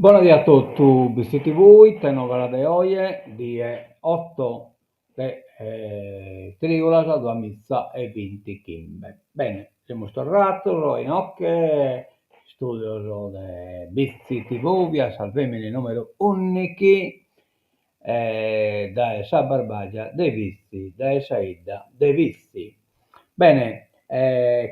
Bona die a totu, Bitzi TV, ite novas de oje, die oto de trìulas duamiza e bintichimbe. Bene, semus torrados inoche, istùdios de Bitzi TV, via Salvemini nùmeru ùndighi, dae sa Barbagia de Bitzi, dae sa 'idda de Bitzi. Bene,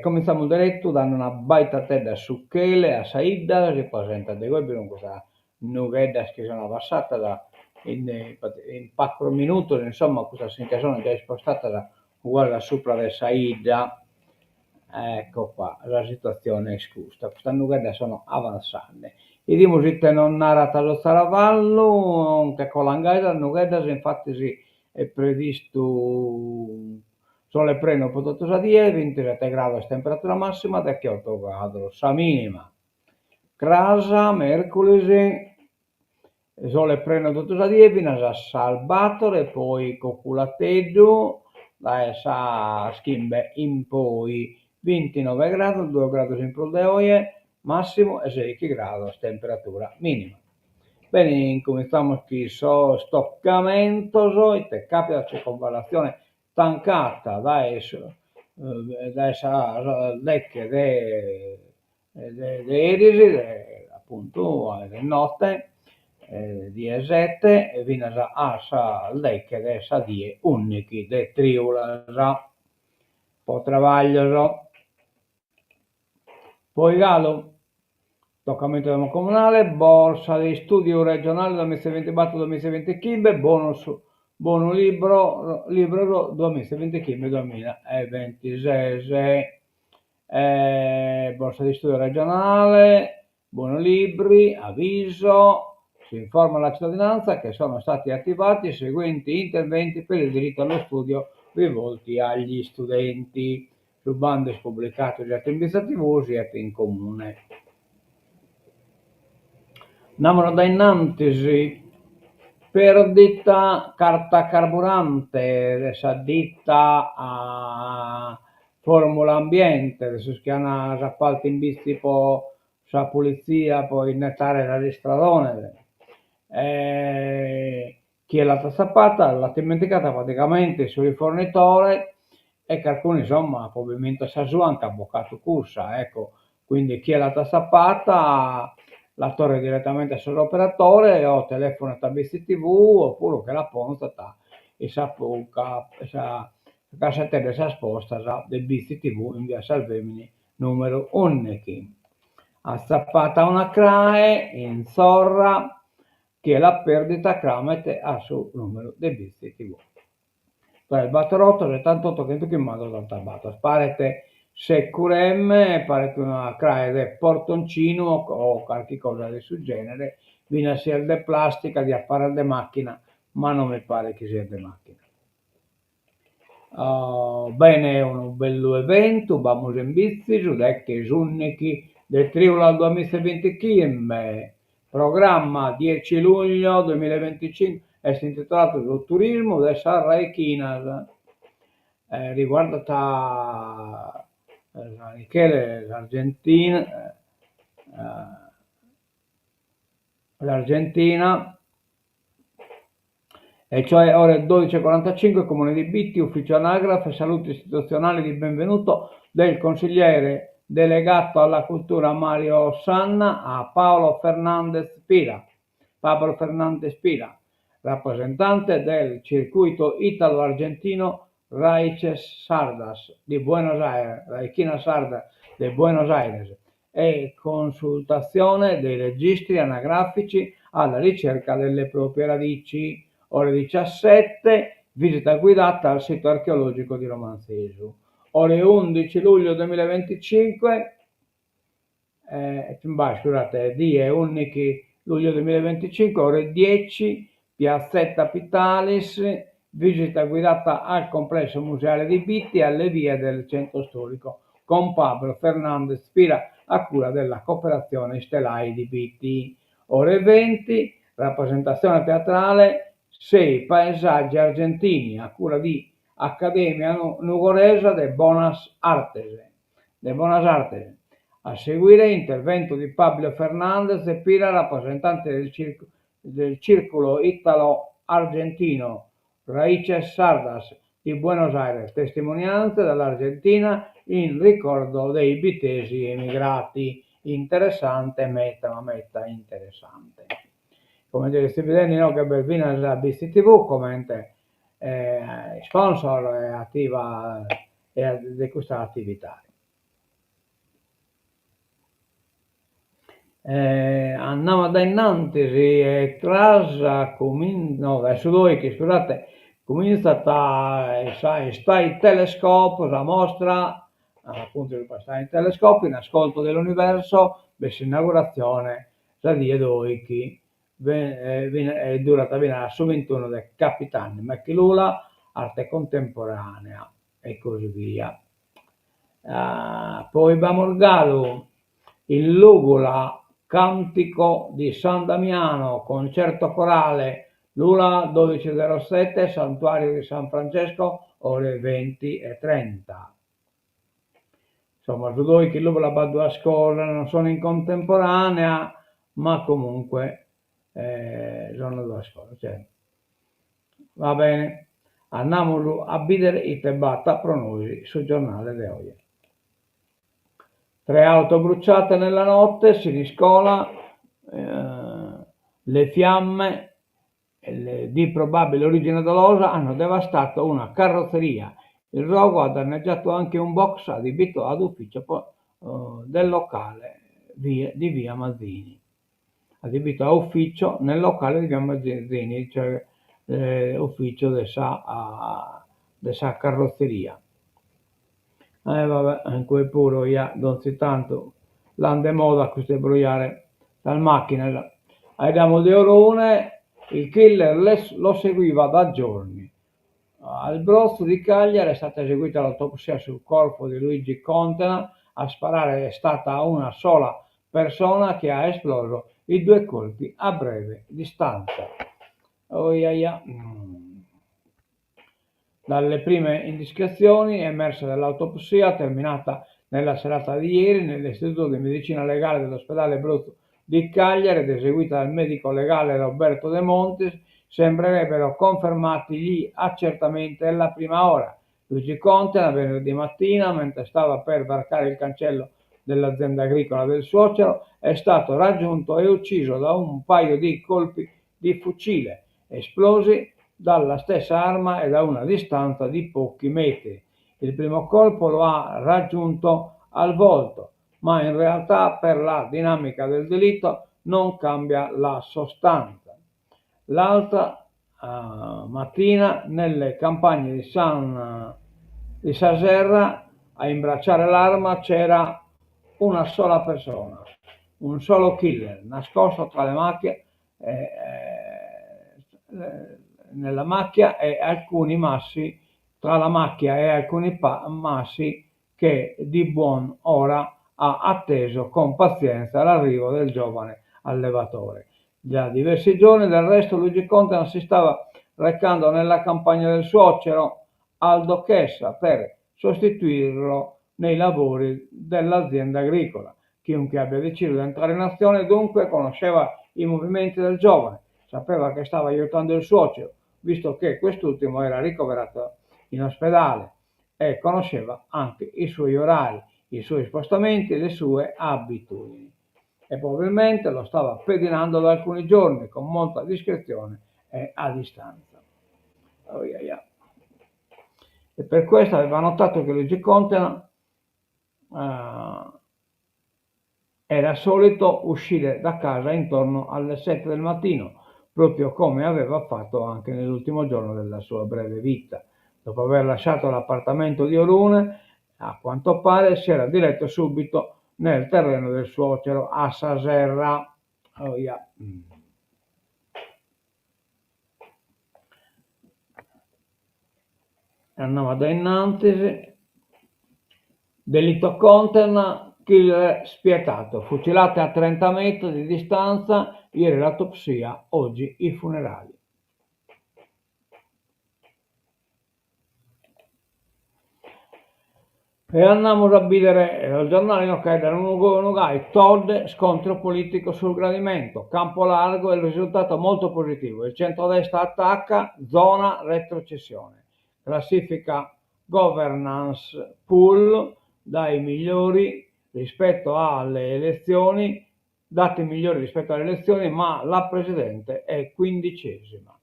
comintzamus deretu dande una baitatedda a su chelu e a sa 'idda, si presentat de goi bi sun custas nugheddas chi sun passadas in in pacos minutos, insomma, custas si nche sun giai ispostadas uguales a supra de sa 'idda, ecco qua, sa situatzione est custa, custas nugheddas sun avansende. 'Idimus ite nos narat su zaravallu, nche colan gai sas nugheddas, infatis est previstu sole prenu pro totu sa die, bintisete grados temperatura massima, dechioto grados sa minima. Cras, mèrculis, Sole prenu totu sa die finas a sas bator e poi coculateddu dae sas chimbe in poi, bintinove grados, duos grados in prus de oje, massimu e seichi grados temperatura minima. Bene, incuminzamus chin sos tocamentos, ite capitat circonvallazione tancata dae su dae sas deche de de eris, de apuntu de note, die sete e finas a sas deche de sa die ùndighi de trìulas po trabaglios. Poi galu, tocamentu de comunale, borsa de istùdiu regionale duamiza e bintibator duamiza e bintichimbe, bonus bonu libro libros duamiza e bintichimbe duamilla e bintises. Borsa di studio regionale, Buono Libri, avviso, si informa la cittadinanza che sono stati attivati i seguenti interventi per il diritto allo studio rivolti agli studenti. Su bandu est publicadu siat in Bitzi TV siat in Comune. Andamus dae innantis, perdita carta carburante de sa ditta Formula Ambiente, de sos chi an s'apaltu in Bitzi po sa pulitzia, po innetare sas istradones, e chie l'at atzapata l'at immenticata praticamente su rifornitore e carcunu insomma po biminta sa sua nch'at bocatu cussa, ecco, quindi chie l'at atzapata la torret direttamente a sos operatores o telefonat a Bitzi TV opuru che la ponzat in sa in sa cassetedda 'e sas postas de Bitzi TV in via Salvemini numeru ùndighi. Atzapata una crae in Tzorra, chie l'at perdita cramet a su numeru de Bitzi TV. Tres bator oto setantoto chentuchimbanta otantabator. Paret Securem, paret una crae de portoncinu o carchi cosa de su genere, finas si est de plastica diat parrer de macchina, ma non mi paret chi siat de macchina. Bene unu bellu eventu, b'amus in Bitzi su deche s'ùndighi de trìulas duamiza e bintichimbe, programma dieci luglio duemilaebinticinque, est intitoladu Su turismu de sas raichinas, riguardat San Michele, s'Argentina, l'Argentina E cioè ore 12.45 Comune di Bitti, Ufficio Anagrafe, saluto istituzionale di benvenuto del consigliere delegato alla cultura Mario Sanna a Paolo Fernandez Pira, Pablo Fernandez Pira, rappresentante del circuito italo-argentino Raices Sardas di Buenos Aires, Raichinas Sardas de Buenos Aires, e consultazione dei registri anagrafici alla ricerca delle proprie radici. Ore 17, visita guidata al sito archeologico di Romanzesu. Ore 11 luglio 2025, eh, scusate, die 11 luglio 2025, ore 10, Piazzetta Pittalis, visita guidata al complesso museale di Bitti e alle vie del centro storico con Pablo Fernandez Pira a cura della cooperazione Istelai di Bitti. Ore 20, rappresentazione teatrale Sei paesaggi argentini a cura di Accademia Nugoresa de Bonas Artes. De Bonas Artes. A seguire intervento di Pablo Fernandez Pira, rappresentante del del Circolo Italo-Argentino Raices Sardas di Buenos Aires, testimonianze dall'Argentina in ricordo dei bittesi emigrati. Interessante meta, ma meta interessante. Comente seis bidendi inoghe b'est finas Bitzi TV comente sponsor e ativa de custa atividade. Andamus a dae innantis e cras no dae su doighi iscusate cumintzat sa Sky Telescope sa mostra apuntu Sky Telescope in ascolto dell'universo b'est s'inauguratzione sa die doighi e durat finas a su bintunu de capidanni Mechelula arte contemporanea e così via. Poi b'amus galu in Lùgula Cantico di San Damiano, concerto corale, Lula dodici zero sette, Santuario di San Francesco, ore venti e trenta. Insomma, su doighi in Lùgula b'at duas cosas, non sono in contemporanea, ma comunque sono duas cosas, cioè va bene, andamus a bìdere ite b'at pro nois su giornale de oje. Tre auto bruciate nella notte, Siniscola, le fiamme di probabile origine dolosa hanno devastato una carrozzeria. Il rogo ha danneggiato anche un box adibito ad ufficio del locale di via Mazzini. Adibito a ufficio nel locale di via Mazzini, cioè ufficio de sa de sa carrozzeria. Eh va bè, in cue puru ja donzi tantu l'an de moda custu 'e brujare sas macchinas. Faeddamus de Orune, il killer lo seguiva da giorni. Al Brotzu di Cagliari è stata eseguita l'autopsia sul corpo di Luigi Contena, a sparare è stata una sola persona che ha esploso i due colpi a breve distanza. Oiaia. Dalle prime indiscrezioni emerse dall'autopsia terminata nella serata di ieri nell'Istituto di Medicina Legale dell'ospedale Brotzu di Cagliari ed eseguita dal medico legale Roberto De Montis, sembrerebbero confermati gli accertamenti della prima ora. Luigi Contena, venerdì mattina, mentre stava per varcare il cancello dell'azienda agricola del suocero, è stato raggiunto e ucciso da un paio di colpi di fucile, esplosi dalla stessa arma e da una distanza di pochi metri. Il primo colpo lo ha raggiunto al volto, ma in realtà per la dinamica del delitto non cambia la sostanza. L'altra uh, mattina nelle campagne di, San, di Saserra a imbracciare l'arma c'era una sola persona, un solo killer nascosto tra le macchie, eh, eh, nella macchia e alcuni massi, tra la macchia e alcuni pa- massi che di buon ora ha atteso con pazienza l'arrivo del giovane allevatore. Da diversi giorni del resto Luigi Contena si stava recando nella campagna del suocero Aldo Chessa per sostituirlo nei lavori dell'azienda agricola. Chiunque abbia deciso di entrare in azione dunque conosceva i movimenti del giovane, sapeva che stava aiutando il suocero, visto che quest'ultimo era ricoverato in ospedale e conosceva anche i suoi orari, i suoi spostamenti e le sue abitudini. E probabilmente lo stava pedinando da alcuni giorni con molta discrezione e a distanza. Oh, yeah, yeah. E per questo aveva notato che Luigi Contena uh, era solito uscire da casa intorno alle 7 del mattino, proprio come aveva fatto anche nell'ultimo giorno della sua breve vita. Dopo aver lasciato l'appartamento di Orune, a quanto pare si era diretto subito nel terreno del suocero a Saserra. Oh, yeah. Andiamo da innanzi. Delitto Contena, killer spietato, fucilate a 30 metri di distanza, ieri l'autopsia, oggi i funerali. E andamus a bìdere sos giornales nos faeddan unu gai, Todde, scontro politico sul gradimento, campo largo il risultato molto positivo, il centrodestra attacca, zona retrocessione. Classifica governance pool dai migliori rispetto alle elezioni, dati migliori rispetto alle elezioni, ma la Presidente è quindicesima.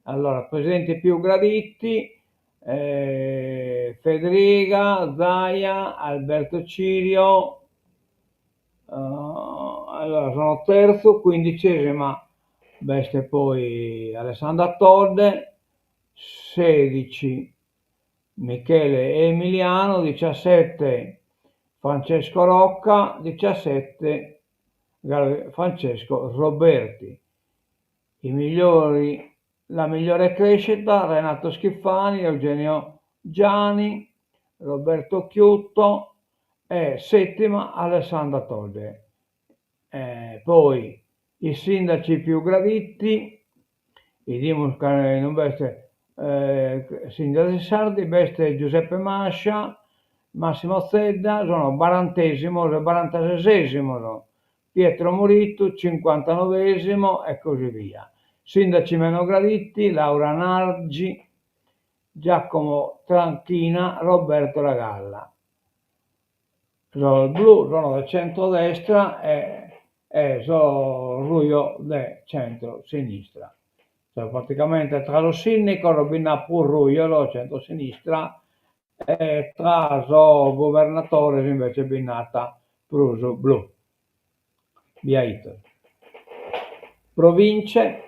Allora, presidenti più graditi, eh, Fedriga, Zaia, Alberto Cirio, eh, allora sono terzo, quindicesima b'est poi Alessandra Todde, 16 Michele Emiliano, 17 Francesco Rocca, 17 Francesco Roberti. I migliori, la migliore crescita Renato Schifani, Eugenio Giani, Roberto Occhiuto e settima Alessandra Todde. Eh, poi i sindaci più graditi, 'idimus ca non b'est sindaci sardi, b'est Giuseppe Mascia, Massimo Zedda, sono barantesimos e barantasesesimos, Pietro Morittu cinquantanovesimo e così via. Sindaci meno graditi, Laura Nargi, Giacomo Tranchina, Roberto Lagalla. Sos blu sono de centrodestra e e sos rujos de centrosinistra. Cioè praticamente tra sos sìnnicos bi nd'at prus rujos, centrosinistra, e tra sos guvernatores invece bi nd'at prus blu, biaitos. Province,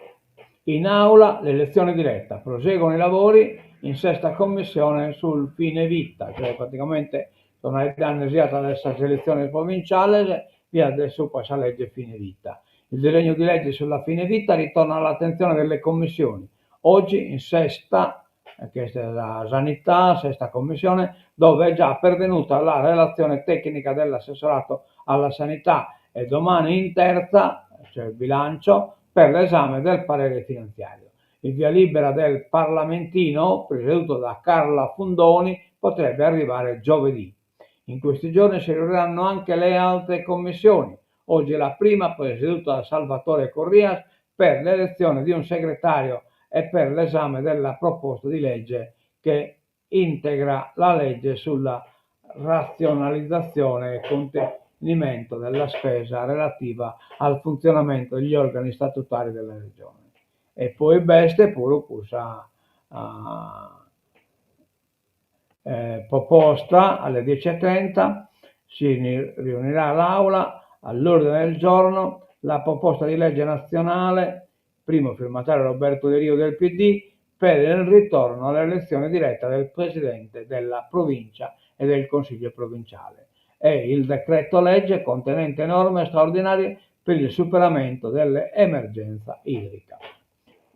in aula l'elezione diretta, proseguono i lavori in sesta commissione sul fine vita, cioè praticamente sono faeddende siat de sas eletziones provinciales siat de subra sa legge fine vita. Il disegno di legge sulla fine vita ritorna all'attenzione delle commissioni. Oggi in sesta, che est sa Sanità, sesta commissione, dove è già pervenuta la relazione tecnica dell'assessorato alla Sanità e domani in terza, cioè il bilancio, per l'esame del parere finanziario. Il via libera del parlamentino, presieduto da Carla Fundoni, potrebbe arrivare giovedì. In questi giorni si riuniranno anche le altre commissioni. Oggi la prima, presieduta da Salvatore Corrias, per l'elezione di un segretario e per l'esame della proposta di legge che integra la legge sulla razionalizzazione e contenimento della spesa relativa al funzionamento degli organi statutari della Regione. E poi b'est puru cussa proposta alle 10.30 si riunirà l'Aula all'ordine del giorno la proposta di legge nazionale, primo firmatario Roberto Deriu del PD, per il ritorno all'elezione diretta del Presidente della Provincia e del Consiglio provinciale e il decreto legge contenente norme straordinarie per il superamento dell'emergenza idrica.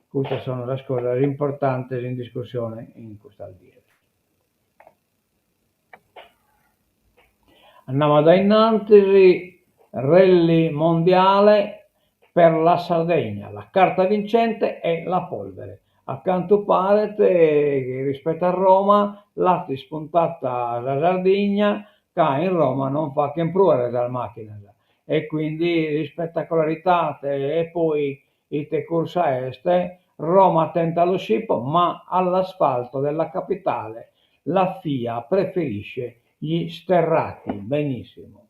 Custas sono sas cosas importantes in discussione in custas dies. Andamus a innantis, rally mondiale per la Sardegna, la carta vincente è la polvere. A cantu paret chi rispetto a Roma l'at ispuntata sa Sardigna ca in Roma non faghen prùere sas màchinas e quindi l'ispetacolaridade e poi ite cursa est, Roma tenta lo scippo ma all'asfalto della capitale la FIA preferisce gli sterrati. Benissimo,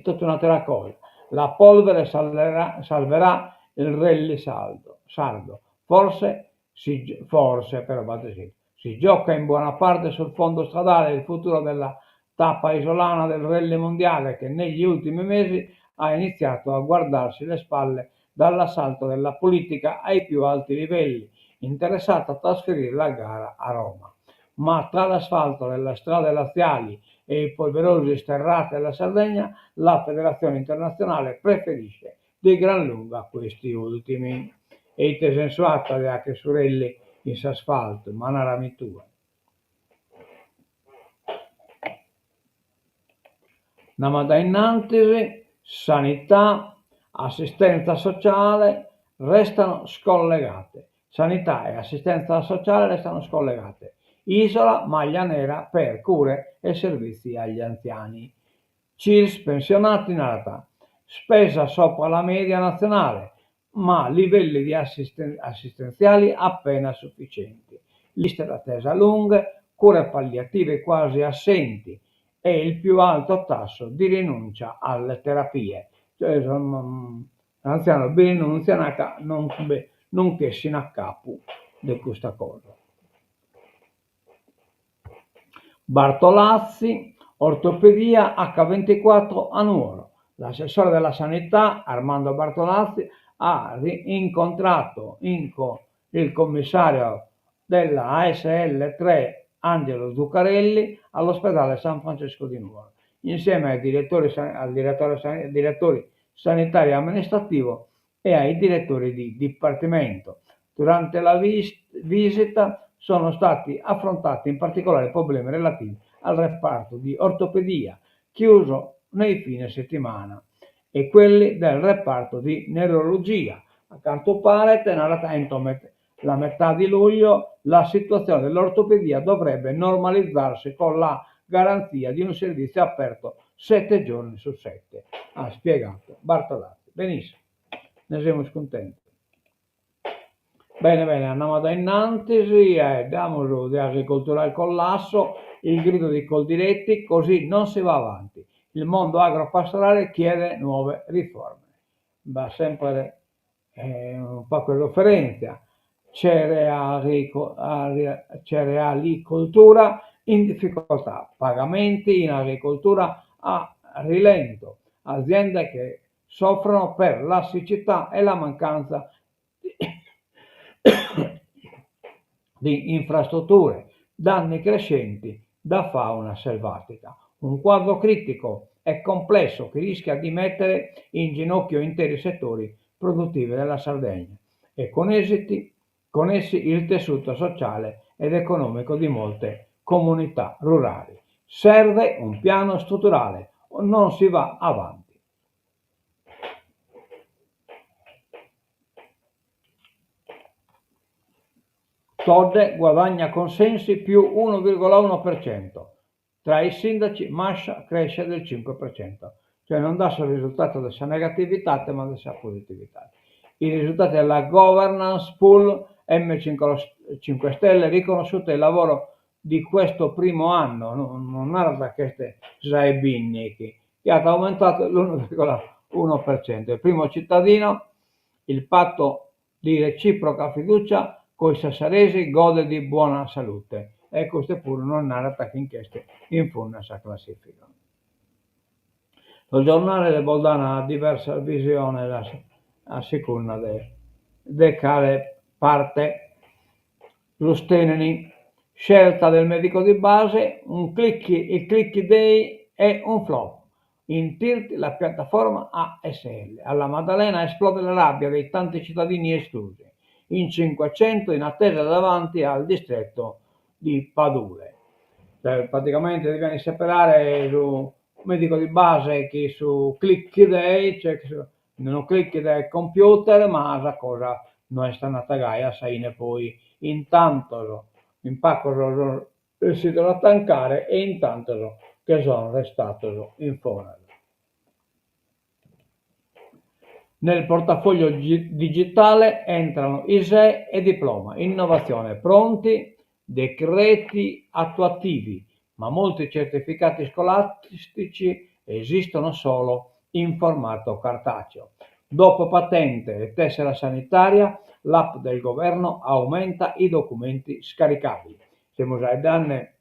totu un'àtera cosa. La polvere salverà il rally sardo. Forse, si, forse però b'at iscritu, si gioca in buona parte sul fondo stradale il futuro della tappa isolana del rally mondiale che negli ultimi mesi ha iniziato a guardarsi le spalle dall'assalto della politica ai più alti livelli, interessata a trasferire la gara a Roma. Ma tra l'asfalto delle strade laziali e i polverosi sterrati della Sardegna, la Federazione Internazionale preferisce di gran lunga questi ultimi. E ite sensu at de 'achere su rally in s'asfaltu, ma narami tue. Andamus a dae innantis, sanità, assistenza sociale restano scollegate. Sanità e assistenza sociale restano scollegate. Isola maglia nera per cure e servizi agli anziani. Cils pensionati narat, spesa sopra la media nazionale, ma livelli di assistenziali appena sufficienti, liste d'attesa lunghe, cure palliative quasi assenti e il più alto tasso di rinuncia alle terapie. Cioè sos antzianos bi rinuntzian ca non non ch'essin a capu de custa cosa. Bartolazzi, ortopedia H24 a Nuoro. L'assessore della sanità Armando Bartolazzi ha incontrato il commissario della ASL 3 Angelo Zuccarelli all'ospedale San Francesco di Nuoro, insieme ai direttori, al direttore, direttori sanitario e amministrativo e ai direttori di dipartimento. Durante la visita sono stati affrontati in particolare problemi relativi al reparto di ortopedia, chiuso nei fine settimana, e quelli del reparto di neurologia. A cantu paret, narat, entro la metà di luglio la situazione dell'ortopedia dovrebbe normalizzarsi con la garanzia di un servizio aperto sette giorni su sette, ha spiegato Bartolazzi. Benissimo, ne semus cuntentos. Bene bene, andamus a dae innantis e damus de agricoltura al collasso, il grido di Coldiretti, così non si va avanti, il mondo agropastorale chiede nuove riforme. B'at semper unu pacu 'e suferèntzia, cerealicoltura in difficoltà, pagamenti in agricoltura a rilento, aziende che soffrono per la siccità e la mancanza di infrastrutture, danni crescenti da fauna selvatica. Un quadro critico e complesso che rischia di mettere in ginocchio interi settori produttivi della Sardegna e con esiti, con essi il tessuto sociale ed economico di molte comunità rurali. Serve un piano strutturale o non si va avanti. Todde guadagna consensi più 1,1%, tra i sindaci Mascia cresce del 5%, cioè non dà il risultato de sa negatividade ma de sa positividade. I risultati della governance pool M5 Stelle riconosciuto il lavoro di questo primo anno, non narat chi est sa 'e bindighi, chi at aumentato l'1,1%. Il primo cittadino, il patto di reciproca fiducia coi sassaresi gode di buona salute. E custu puru non narat chi nch'est in fundu a sa classifica. Sos giornales bos dan diversas visiones a secunda de de cale parte los tenen. Scelta del medico di base, un click, il click day è un flop. In tilt la piattaforma ASL. Alla Maddalena esplode la rabbia dei tanti cittadini esclusi. In 500 in attesa davanti al distretto di Padule. Cioè, praticamente deviant separare su medico di base chi su click day, cioè unu click de computer, ma sa cosa no est andata gai a sa 'ine poi in tantos, in pacos sun ressidos a tancare e in tantos che son restados in foras. Nel portafoglio digitale entrano ISEE e diploma. Innovazione, pronti decreti attuativi, ma molti certificati scolastici esistono solo in formato cartaceo. Dopo patente e tessera sanitaria, l'app del governo aumenta i documenti scaricabili. Semus faeddende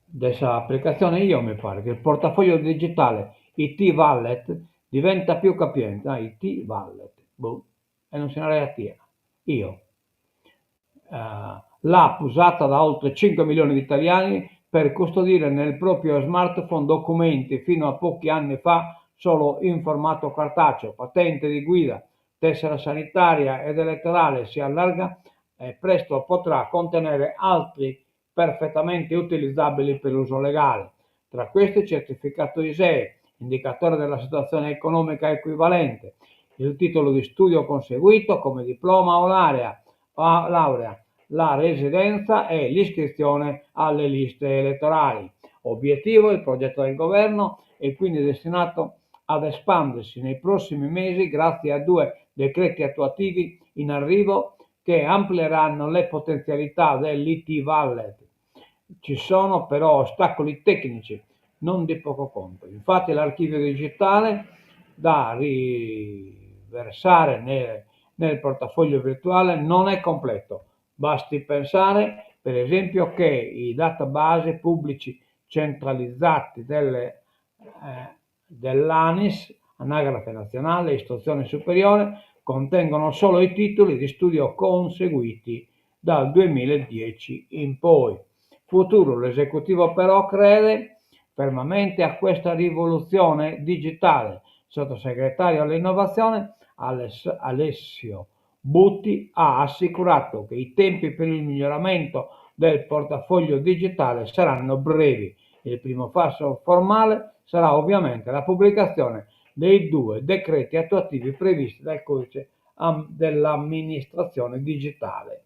de sa applicazione IO mi paret, il portafoglio digitale IT Wallet diventa più capiente, ah IT Wallet, boh, e non si naraiat IA, IO. L'app usata da oltre 5 milioni di italiani per custodire nel proprio smartphone documenti fino a pochi anni fa solo in formato cartaceo, patente di guida, tessera sanitaria ed elettorale si allarga e presto potrà contenere altri perfettamente utilizzabili per uso legale. Tra questi certificato ISEE, indicatore della situazione economica equivalente, il titolo di studio conseguito come diploma o laurea, o laurea. la residenza e l'iscrizione alle liste elettorali. Obiettivo il progetto del governo è quindi destinato ad espandersi nei prossimi mesi grazie a due decreti attuativi in arrivo che amplieranno le potenzialità dell'IT Wallet. Ci sono però ostacoli tecnici non di poco conto. Infatti l'archivio digitale da riversare nel, nel portafoglio virtuale non è completo. Basti pensare, per esempio, che i database pubblici centralizzati delle, eh, dell'ANIS, Anagrafe Nazionale Istruzione Superiore, contengono solo i titoli di studio conseguiti dal 2010 in poi. Futuro, l'esecutivo però crede fermamente a questa rivoluzione digitale. Sottosegretario all'innovazione Alessio Butti ha assicurato che i tempi per il miglioramento del portafoglio digitale saranno brevi. Il primo passo formale sarà ovviamente la pubblicazione dei due decreti attuativi previsti dal codice dell'amministrazione digitale.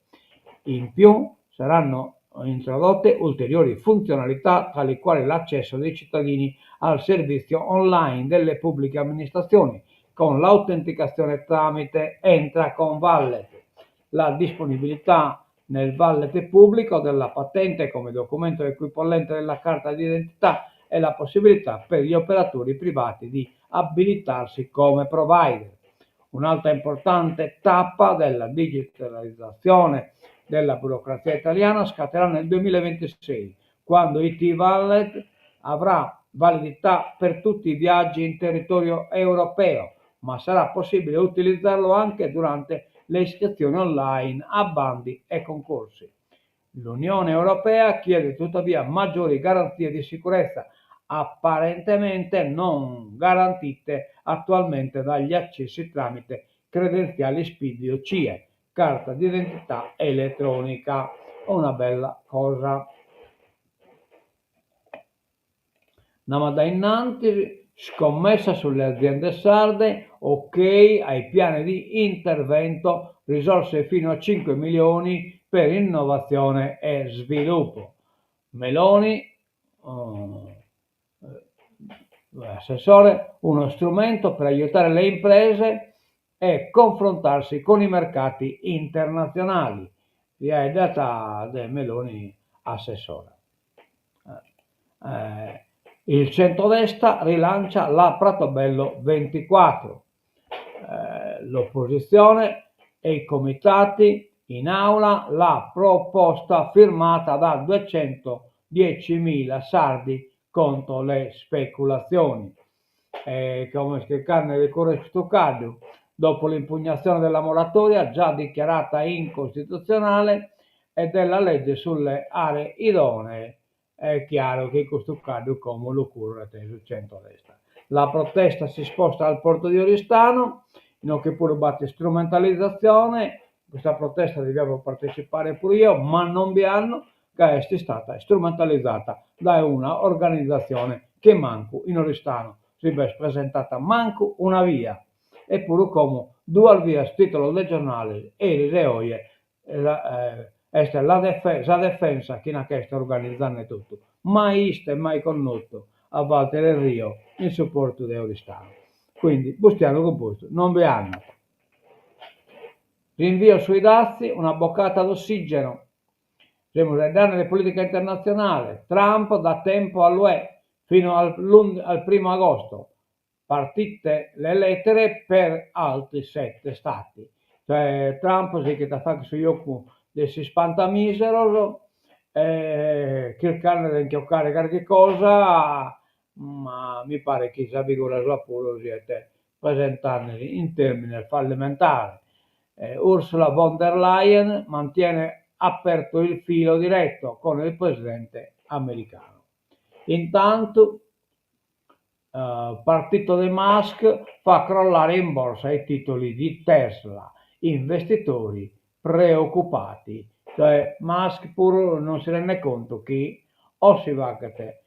In più saranno introdotte ulteriori funzionalità, tra le quali l'accesso dei cittadini al servizio online delle pubbliche amministrazioni con l'autenticazione tramite Entra con Wallet, la disponibilità nel wallet pubblico della patente come documento equipollente della carta d'identità e la possibilità per gli operatori privati di abilitarsi come provider. Un'altra importante tappa della digitalizzazione della burocrazia italiana scatterà nel 2026, quando IT Wallet avrà validità per tutti i viaggi in territorio europeo, ma sarà possibile utilizzarlo anche durante le iscrizioni online a bandi e concorsi. L'Unione Europea chiede tuttavia maggiori garanzie di sicurezza, apparentemente non garantite attualmente dagli accessi tramite credenziali SPID o CIE, carta d'identità elettronica. Una bella cosa. Andiamo da innanti, scommessa sulle aziende sarde, ok ai piani di intervento, risorse fino a 5 milioni per innovazione e sviluppo. Meloni, eh, assessore, uno strumento per aiutare le imprese e confrontarsi con i mercati internazionali. Faeddada de Meloni assessora. Eh, il centrodestra rilancia la Pratobello 24. Eh, l'opposizione e i comitati in aula la proposta firmata da 210.000 sardi contro le speculazioni. Eh, come che carne de curre custu caddu, dopo l'impugnazione della moratoria già dichiarata incostituzionale e della legge sulle aree idonee, è chiaro che custu caddu como lu curret su centrodestra. La protesta si sposta al porto di Oristano, inoghe puru b'at strumentalizatzione, custa protesta deviapo partecipare puru eo, ma non bi ando ca est istada strumentalizada dae una organizatzione chi mancu in Oristano si b'est presentada mancu una bia. Eppuru como duas bias titolos de giornales, eris e oje, est la sa defensa chi nachi est organizende totu. Mai istu e mai connotu a Walter Errio in su portu de Oristano. Quindi Bustianu Cumpostu non bi andat. Rinvio sui dazi, una boccata d'ossigeno. Semus faeddende de politica internatzionale, Trump dà tempo all'UE fino al al primo agosto, partite le lettere per altri sette stati. Cioè Trump sighit a fagher su jocu de s'ispantamiseros, chirchende de nche 'ocare carchi cosa, ma mi paret chi sa figura sua puru siet presentende in termines fallimentari. Ursula von der Leyen mantiene aperto il filo diretto con il presidente americano. Intantu partito de Musk fa crollare in borsa i titoli di Tesla, investitori preoccupati. Cioè Musk puru non si rendet contu chi o si faghet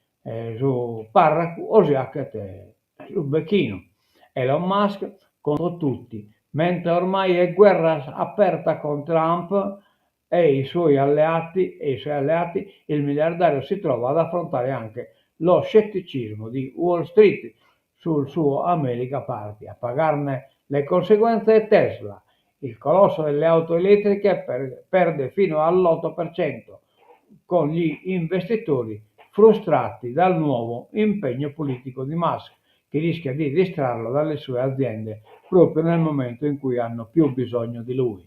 su parracu o si 'achet su becchinu. Elon Musk contro tutti, mentre ormai è guerra aperta con Trump. E i suoi alleati, e i suoi alleati, il miliardario si trova ad affrontare anche lo scetticismo di Wall Street sul suo America Party. A pagarne le conseguenze è Tesla. Il colosso delle auto elettriche per, perde fino all'8%, con gli investitori frustrati dal nuovo impegno politico di Musk, che rischia di distrarlo dalle sue aziende proprio nel momento in cui hanno più bisogno di lui.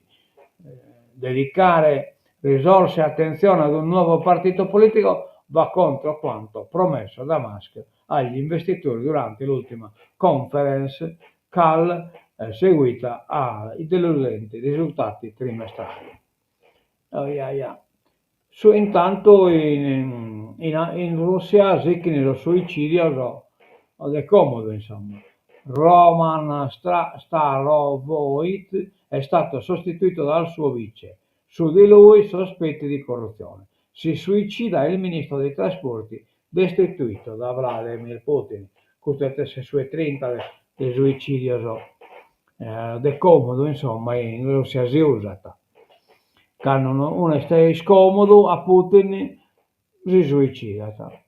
Dedicare risorse e attenzione ad un nuovo partito politico va contro quanto promesso da Musk agli investitori durante l'ultima conference call seguita ai deludenti risultati trimestrali. Oiaia. Su intanto in in Russia sichini sos suicidios de comodu insomma. Roman Starovoit è stato sostituito dal suo vice. Su di lui sospetti di corruzione. Si suicida il ministro dei trasporti destituito da Vladimir Putin. Custu est su 'e trinta de suicidios de comodu insomma in Russia si usat. Cando unu est iscomodu a Putin si suicidat.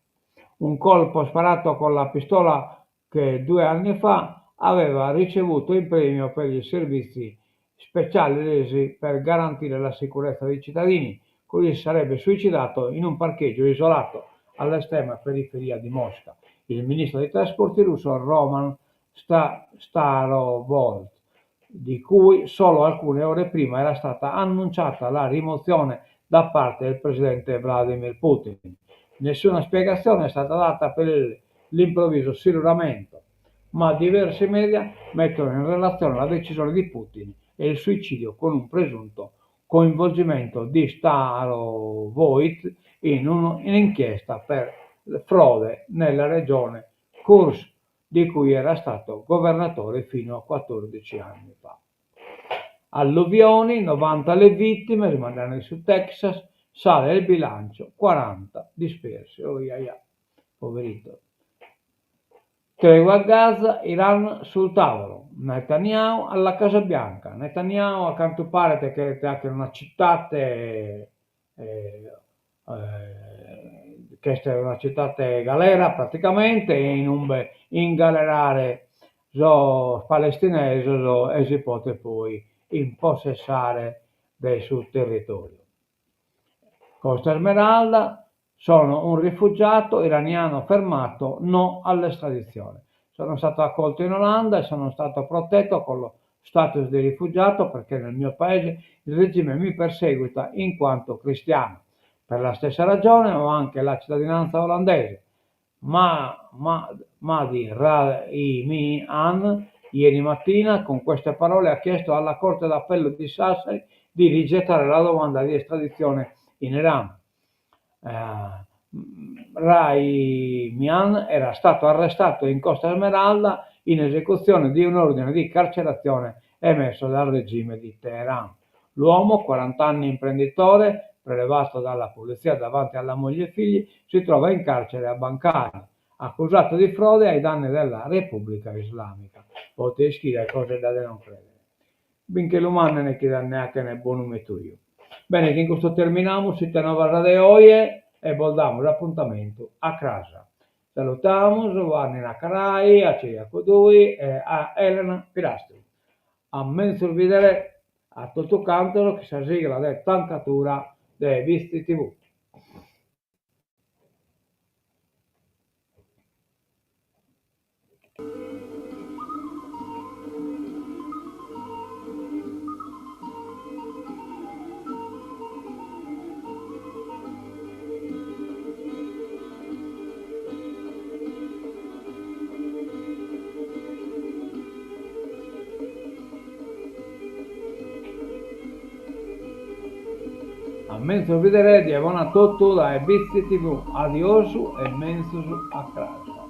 Un colpo sparato con la pistola che due anni fa aveva ricevuto in premio per i servizi speciali resi per garantire la sicurezza dei cittadini. Così si sarebbe suicidato in un parcheggio isolato all'estrema periferia di Mosca. Il ministro dei trasporti russo Roman Starovoit, di cui solo alcune ore prima era stata annunciata la rimozione da parte del presidente Vladimir Putin. Nessuna spiegazione è stata data per l'improvviso siluramento, ma diversi media mettono in relazione la decisione di Putin e il suicidio con un presunto coinvolgimento di Starovoit in un'inchiesta per frode nella regione Kursk, di cui era stato governatore fino a 14 anni fa. Alluvioni, 90 le vittime, si andando su Texas, sale il bilancio, 40 dispersi. Oh, ia, ia. Poverito. Tregua a Gaza, Iran sul tavolo, Netanyahu alla Casa Bianca. Netanyahu a cantu paret cheret fagher una citate ch'est una citate galera praticamente in umbe ingalerare sos palestinesos e si potet poi impossessare de su territoriu. Costa Smeralda, sono un rifugiato iraniano fermato, no all'estradizione. Sono stato accolto in Olanda e sono stato protetto con lo status di rifugiato perché nel mio paese il regime mi perseguita in quanto cristiano. Per la stessa ragione ho anche la cittadinanza olandese. Ma, ma, Mahdi Rahimian ieri mattina con queste parole ha chiesto alla Corte d'Appello di Sassari di rigettare la domanda di estradizione in Iran. Eh, Rahimian era stato arrestato in Costa Smeralda in esecuzione di un ordine di carcerazione emesso dal regime di Teheran. L'uomo, 40 anni imprenditore, prelevato dalla polizia davanti alla moglie e figli, si trova in carcere a Bancali, accusato di frode ai danni della Repubblica Islamica. Pote ischire cose da non credere. Bi nche lu manden chi dda 'achene bonu metuju. Bene, chin custu terminamus Ite Novas de oje e bos damus apuntamentu a cras. Salutamus a Nina Carai, a Ciriaco Dui e a Elena Pirastru. A menzus bidere a totu cantos chin sa sigla de tancadura de Bitzi TV. A menzus bidere die bona a totu dae Bitzi TV. Adiosu e menzus a cras.